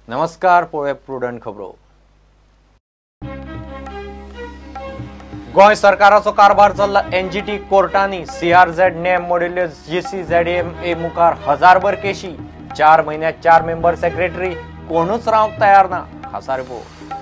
नमस्कार, पळोवया प्रुडंट खबरो. गोंय सरकाराचो कारभार चल्ला एनजीटी कोर्टांनी. सीआरझेड नेम मोडिल्ल्यो जीसीझेडएमए मुखार हजारभर केशी. 4 म्हयन्यात 4 मेंबर सेक्रेटरी कोणूच रावंक तयार ना. खासा रिपोर्ट.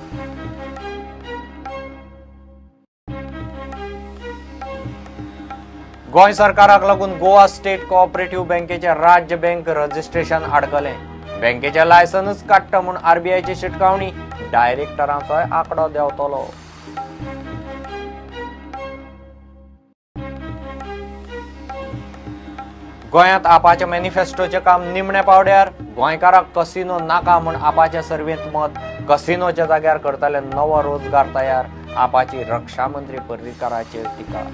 गोंय सरकाराक लागून गोवा स्टेट कोऑपरेटिव्ह बँकेचे राज्य बँक रजिस्ट्रेशन आडकलें. बँकेचें लायसनूच काडटा म्हूण आरबीआयची शिटकावणी. डायरेक्टरांचोय आंकडो देंवतलो. गोंयांत आपाच्या मॅनिफेस्टोचें काम निमण्या पावड्यार. गोंयकारांक कसिनो नाका म्हूण आपाच्या सर्वेंत मत. कसिनोच्या जाग्यार करतले नवो रोजगार तयार. आपाची रक्षा मंत्री पर्रीकाराचेर टिका.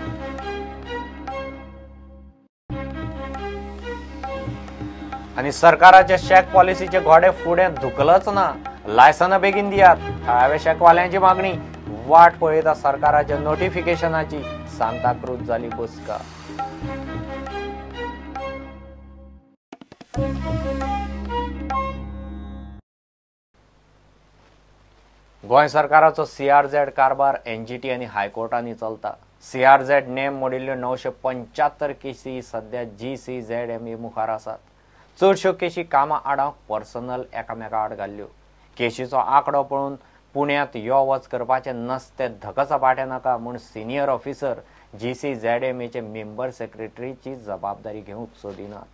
आनी सरकाराच्या शॅक पॉलिसीचे घोडे फुडें धुकलच ना. लायसनां बेगीन दियात, थळाव्या शॅकवाल्यांची मागणी. वाट पळयता सरकाराच्या नोटिफिकेशनाची. सांताक्रूज जाली बसका. गोंय सरकाराचो सीआरझेड कारभार एनजीटी आनी हायकोर्टांनी चलता. सीआरझेड नेम मोडिल्ल्यो 975 केसी सध्या जीसीझेडएमए मुखार आसात. चडश्यो केशी कामां आडावंक पर्सनल एकामेका आड घाल्ल्यो. केशीचो आंकडो पळोवन पुण्यांत यो वच करपाचें नसते धकचपाटे नाका म्हूण सिनियर ऑफिसर जीसीझेडएमएचे मेंबर सेक्रेटरीची जबाबदारी घेवंक सोदिनात.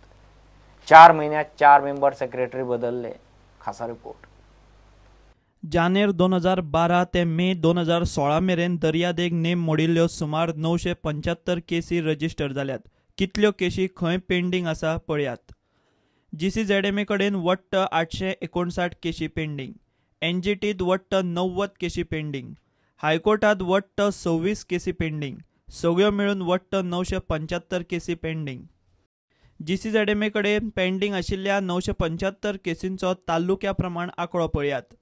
4 म्हयन्यात 4 मेंबर सेक्रेटरी बदलले. खासा रिपोर्ट. जानेर 2012 ते मे 2016 मेरेन दर्यादेग नेम मोडिल्ल्यो सुमार 975 केसी रजिस्टर जाल्यात. कितल्यो केशी खंय पेंडींग आसा पळयात. जीसीझेडएमए कडेन वट्ट 859 केशी पेंडींग, एनजीटीत वट्ट 90 केशी पेंडींग, हायकोर्टात वट्ट 26 केसी पेंडींग, सगळ्यो मेळून वट्ट 975 केसी पेंडींग. जीसीझेडएमए कडेन पेंडींग आशिल्ल्या 975 केसींचो तालुक्या प्रमाण आंकडो पळयात.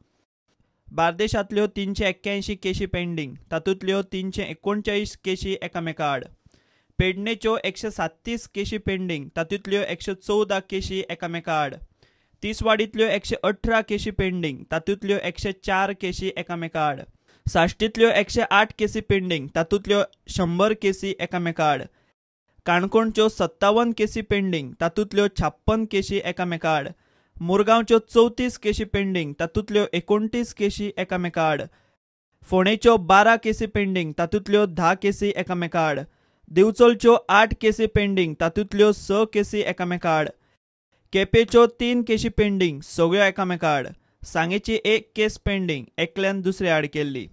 बार्देशांतल्यो 381 केशी पेंडींग, तातूंतल्यो 339 केशी एकामेका आड. पेडणेच्यो 137 केशी पेंडींग, तातूंतल्यो 114 केशी एकामेका आड. तिसवाडींतल्यो 118 केशी पेंडींग, तातूंतल्यो 104 केशी एकामेका आड. साश्टींतल्यो 108 केसी पेंडींग, तातूंतल्यो 100 केसी एकामेका आड. काणकोणच्यो 57 केसी पेंडींग, तातूंतल्यो 56 केशी एकामेका आड. मुरगांवच्यो 34 केशी पेंडींग, तातूंतल्यो 29 केशी एकामेका आड. फोंडेच्यो 12 केसी पेंडींग, तातूंतल्यो 10 केसी एकामेका आड. दिवचलच्यो 8 केसी पेंडींग, तातूंतल्यो 6 केसी एकामेका आड. केपेच्यो 3 केशी पेंडींग, सगळ्यो एकामेका आड. सांगेची 1 केस पेंडींग, एकल्यान दुसरे आड केल्ली.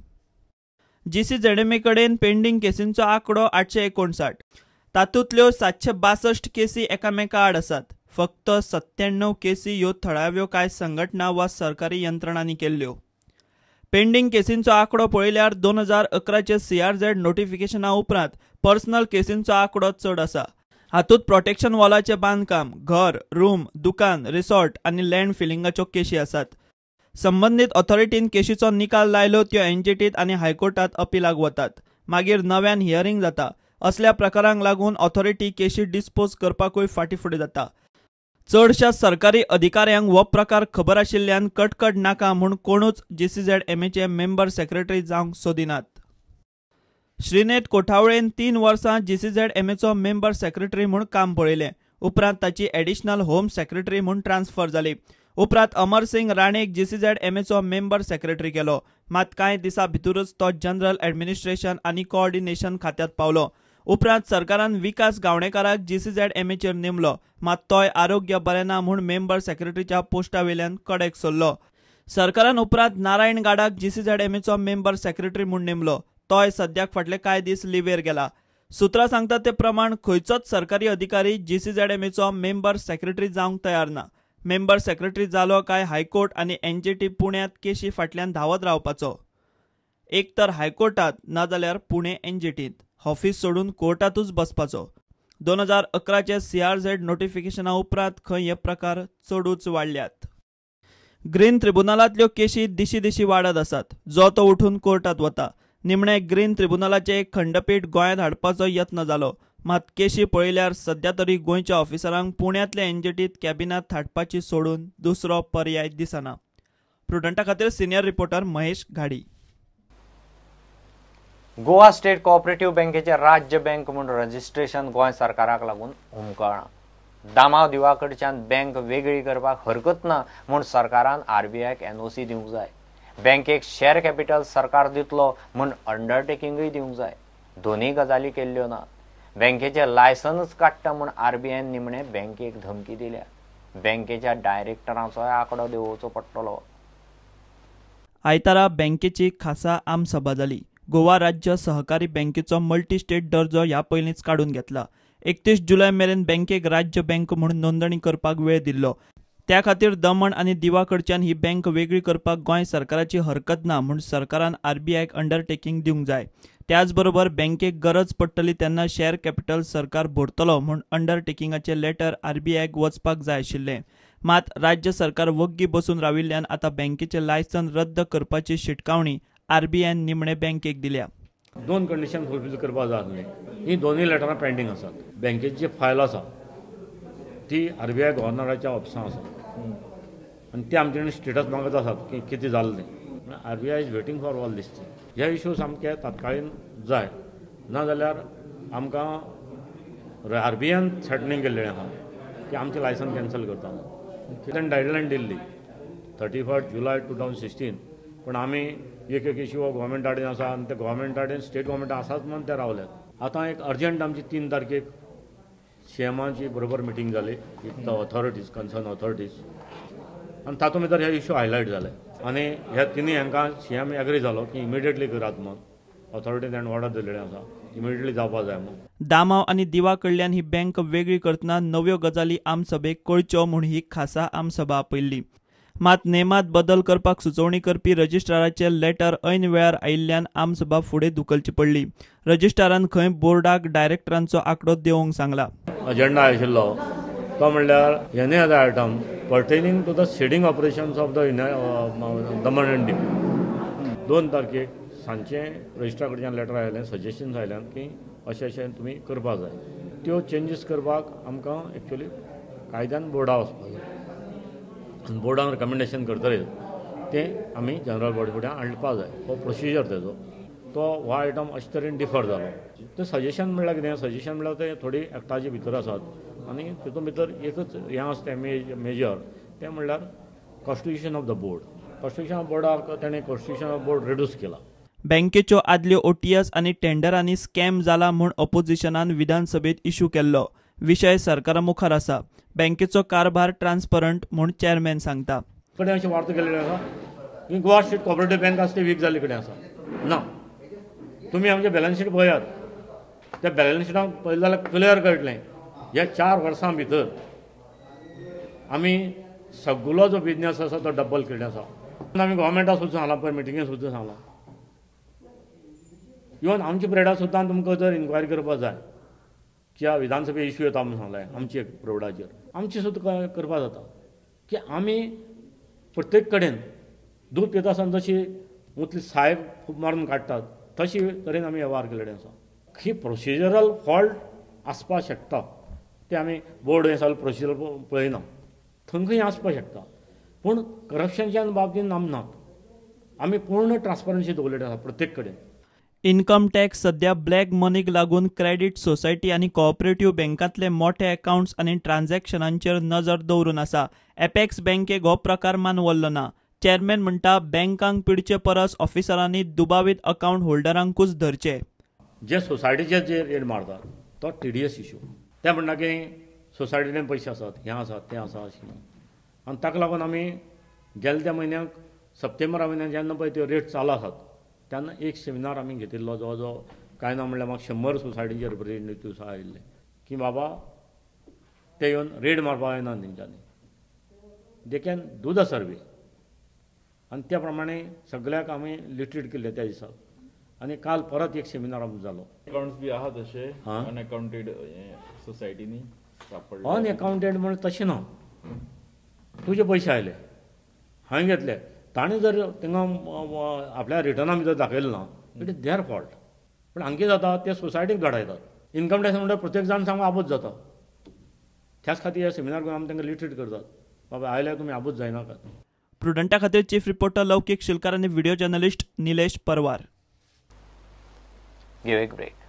जीसीझेडएमए कडेन पेंडींग केसींचो आंकडो 859, तातूंतल्यो 762 केसी एकामेका आड आसात. फक्त 97 केसी ह्यो थळाव्यो कांय संघटना वा सरकारी यंत्रणांनी केल्ल्यो. पेंडींग केसींचो आंकडो पळयल्यार 2011चे सीआरझेड नोटिफिकेशना उपरांत पर्सनल केसींचो आंकडो चड आसा. हातूंत प्रोटेक्शन वॉलाचें बांदकाम, घर, रूम, दुकान, रिसॉर्ट आनी लँड फिलिंगाच्यो केशी आसात. संबंदीत ऑथॉरिटीन केशीचो निकाल लायलो त्यो एनजीटीत आनी हायकोर्टात अपिलाक वतात. मागीर नव्यान हियरींग जाता. असल्या प्रकारांक लागून ऑथॉरिटी केशी डिस्पोज करपाकूय फाटीं फुडें जाता. चडश्या सरकारी अधिकाऱ्यांक हो प्रकार खबर आशिल्ल्यान कटकट नाका म्हूण कोणूच जीसीझेडएमएचे मेंबर सेक्रेटरी जावंक सोदिनात. श्रीनेत कोठावळेन 3 वर्सां जीसीझेडएमएचो मेंबर सेक्रेटरी म्हूण काम पळयलें. उपरांत ताची एडिशनल होम सेक्रेटरी म्हूण ट्रान्सफर जाली. उपरांत अमर सिंग राणेक जीसीझेडएमएचो मेंबर सेक्रेटरी केलो. मात कांय दिसां भितरूच तो जनरल ॲडमिनिस्ट्रेशन आनी कोऑर्डिनेशन खात्यांत पावलो. उपरांत सरकारान विकास गावणेकाराक जीसीझेडएमएचेर नेमलो. मात तोय आरोग्य बरें ना म्हूण मेंबर सेक्रेटरीच्या पोस्टा वेल्यान कडेक सरलो. सरकारान उपरांत नारायण गाडाक जीसीझेडएमएचो मेंबर सेक्रेटरी म्हूण नेमलो. तोय सद्याक फाटले कांय दीस लिवेर गेला. सुत्रां सांगतात ते प्रमाण खंयचोच सरकारी अधिकारी जीसीझेडएमएचो मेंबर सेक्रेटरी जावंक तयार ना. मेंबर सेक्रेटरी जालो काय हायकोर्ट आनी एनजीटी पुण्यांत केशी फाटल्यान धांवत रावपाचो. एक तर हायकोर्टात नाजाल्यार पुणे एनजीटींत ऑफिस सोडून कोर्टातूच बसपाचो. 2011चे सीआरझेड नोटिफिकेशना उपरांत खंय हे प्रकार चडूच वाडल्यात. ग्रीन ट्रिब्युनलांतल्यो केशी दिशी दिशी वाडत आसात. जो तो उठून कोर्टात वता. निमणे ग्रीन ट्रिब्युनलाचें एक खंडपीठ गोंयांत हाडपाचो यत्न जालो. मात केशी पळयल्यार सध्या तरी गोंयच्या ऑफिसरांक पुण्यांतले एनजीटीत कॅबिनात थाटपाची सोडून दुसरो पर्याय दिसना. प्रुडंटा खातीर senior reporter Mahesh Ghadi. Goa state cooperative बँकेचे राज्य बँक म्हूण रजिस्ट्रेशन गोंय सरकाराक लागून हुमकळ्ळां. दामांव दिवा कडच्यान बँक वेगळी करपाक हरकत ना म्हूण सरकारान आरबीआयक एनओसी दिवंक जाय. बँकेक शेअर कॅपिटल सरकार दितलो म्हूण अंडरटेकिंगूय दिवंक जाय. दोनूय गजाली केल्ल्यो ना. बँकेचें लायसनच काडटा म्हूण आरबीआयन निमणे बँकेक धमकी दिल्या. बँकेच्या डायरेक्टरांचोय आंकडो देंवोवचो पडटलो. आयतारा बँकेची खासा आमसभा जाली. गोवा राज्य सहकारी बँकेचो मल्टी स्टेट दर्जो ह्या पयलींच काडून घेतला. 31 जुलय मेरेन बँकेक राज्य बँक म्हणून नोंदणी करपाक वेळ दिल्लो. त्या खातीर दमण आनी दिवा कडच्यान ही बँक वेगळी करपाक गोंय सरकाराची हरकत ना म्हूण सरकारान आरबीआयक अंडरटेकिंग दिवंक जाय. त्याचबरोबर बँकेक गरज पडटली तेन्ना शेअर कॅपिटल सरकार भरतलो म्हूण अंडरटेकिंगाचें लेटर आरबीआयक वचपाक जाय आशिल्लें. मात राज्य सरकार वग्गी बसून राविल्ल्यान आतां बँकेचें लायसन रद्द करपाची शिटकावणी आरबीआयन निमणे बँकेक दिल्या. दोन कंडिशन फुलफील करपाक जाय आसली. ही दोनूय लेटरां पेंडींग आसात. बँकेची जी फायल आसा ती आरबीआय गव्हर्नराच्या ऑफिसांत आसा आनी ते आमचे कडेन स्टेटस मागत आसात की कितें जालें तें. RBI is waiting for all this thing. हे इशू सामके तात्काळीन जाय, नाजाल्यार आमकां आरबीआयन थ्रेटनींग केल्लें आसा की आमचें लायसन कॅन्सल करता. ताणें गायडलायन दिल्ली 31 जुलय 2016, पूण आमी एक एक इशू हो गव्हर्मेंटा कडेन आसा आनी ते गव्हर्मेंटा कडेन स्टेट गव्हर्मेंटा आसाच म्हणून ते रावल्यात. आतां एक अर्जंट आमची 3 तारखेक सीएमाची बरोबर मिटींग जाली with the authorities, concern authorities, आनी तातूंत भितर हे इशू हायलायट जाले आनी ह्या तिनूय हांकां सीएम एग्री जालो की इमिडिएटली करात म्हूण. ऑथॉरिटी ताणें ऑर्डर दिल्लें आसा इमिडिएटली जावपाक जाय म्हूण. दामांव आनी दिवा कडल्यान ही बँक वेगळी करतना नव्यो गजाली आमसभेक कळच्यो म्हूण ही खासा आमसभा आपयल्ली. मात नेमात बदल करपाक सुचोवणी करपी रजिस्ट्राराचें लेटर ऐन वेळार आयिल्ल्यान आमसभा फुडें धुकलची पडली. रजिस्ट्रारान खंय बोर्डाक डायरेक्टरांचो आंकडो देंवोवंक सांगला. अजेंडा आशिल्लो तो म्हणल्यार any other item pertaining to the ceding operations of the Daman and Diu. 2 तारखेक सांजचे रजिस्ट्रार कडच्यान लेटर आयलें, सजेशन्स आयल्यान की अशें अशें तुमी करपाक जाय. त्यो चेंजीस करपाक आमकां एक्चुअली कायद्यान बोर्डा वचपाक जाय आनी बोर्डान रिकमेंडेशन करतकीर तें आमी जनरल बॉडी फुडें हाडपाक जाय. हो प्रोसिजर तेजो तो हो आयटम अशे तरेन डिफर जालो. तें सजेशन म्हणल्यार कितें, सजेशन म्हणल्यार ते थोडी एक्टाचे भितर आसात आनी तितून भितर एकच हें आसा तें मेजर तें म्हणल्यार constitution of the board. Constitution of बोर्डाक तेणें कॉन्स्टिट्युशन ऑफ बोर्ड रिड्यूस केला. बँकेच्यो आदल्यो ओटीएस आनी टेंडरांनी स्कॅम जाला म्हूण ऑपोजिशनान विधानसभेत इशू केल्लो विशय सरकारा मुखार आसा. बँकेचो कारभार ट्रान्सपरंट म्हूण चेअरमॅन सांगता. कडेन अशें वार्ता केल्लें आसा की गोवा स्टेट कॉपरेटीव बँक आसा ती वीक जाल्ले कडेन आसा. ना, तुमी आमचें बॅलन्स शीट पळयात, त्या बॅलन्स शिटाक पळयलें जाल्यार क्लियर कळटलें ह्या 4 वर्सां भितर आमी सगलो जो बिजनेस आसा तो डबल केल्लो आसा. आमी गव्हर्मेंटा सुद्दां सांगलां, पळय मिटिंगे सुद्दां सांगलां, इवन आमच्या पिरियडा सुद्दां तुमकां जर इन्क्वायरी करपाक जाय किंवा विधानसभे इश्यू येता म्हणून सांगलें आमचे पिरियडाचेर आमची सुद्दां करपाक जाता की आमी प्रत्येक कडेन दूद पिता आसतना जशी उतली सायब खूब मारून काडटात तशी तरेन आमी वेव्हार केल्ले आसा. ही प्रोसिजरल फॉल्ट आसपाक शकता, ते आमी बोर्ड हें सगळें प्रोसिजर पळयना, थंय आसपाक शकता, पूण करप्शनच्या बाबतींत आमी नात. आमी पूर्ण ट्रान्सपरन्सी दवरलेली आसा प्रत्येक कडेन. इन्कम टॅक्स सध्या ब्लॅक मनीक लागून क्रेडीट सोसायटी आनी कोऑपरेटिव्ह बँकांतले मोठे अकाउंट्स आनी ट्रान्झॅक्शनांचेर नजर दवरून आसा. एपेक्स बँकेक हो प्रकार मानवल्लो ना. चेअरमॅन म्हणटा बँकांक पिडचे परस ऑफिसरांनी दुबावीत अकाउंट होल्डरांकूच धरचे. जे सोसायटीचे जे रेट मारतात तो टीडीएस इशू, ते म्हणटा की सोसायटीन पयशे आसात, हें आसात, तें आसा अशें म्हणून. आनी ताका लागून आमी गेल्या त्या म्हयन्याक सप्टेंबरा म्हयन्याक जेन्ना पळय त्यो रेट चालू आसात तेन्ना एक सेमिनार आमी घेतिल्लो, जवळ जवळ कांय ना म्हणल्यार म्हाका 100 सोसायटीचे रिप्रेझेंटेटिव्स आयिल्ले की बाबा ते येवन रेड मारपाक येना तेंच्यांनी, they can do the survey. आनी त्या प्रमाणे सगळ्याक आमी लिटरेट केल्ले त्या दिसा. आनी काल परत एक सेमिनार आमचो जालो. अकाउंट्स बी आहा तशे अनअकाउंटेड सोसायटीनी सापडले? अनअकाउंटेड म्हण तशें ना, तुजे पयशे आयले हांवें घेतले, ताणें जर थिंगा आपल्या रिटर्ना भितर दाखयलें ना it is there fault. पूण हांगे जाता ते सोसायटीक घडायतात. इन्कम टॅक्स म्हणल्यार प्रत्येक जाण सांगू आबूज जाता, त्याच खातीर ह्या सेमिनार करून आमी तांकां लिटरेट करतात, बाबा आयल्यार तुमी आबूज जायनाकात. प्रुडंटा खातीर चीफ रिपोर्टर लौकीक शिलकार आनी व्हिडिओ जर्नलिस्ट निलेश परवार. घेऊ एक ब्रेक.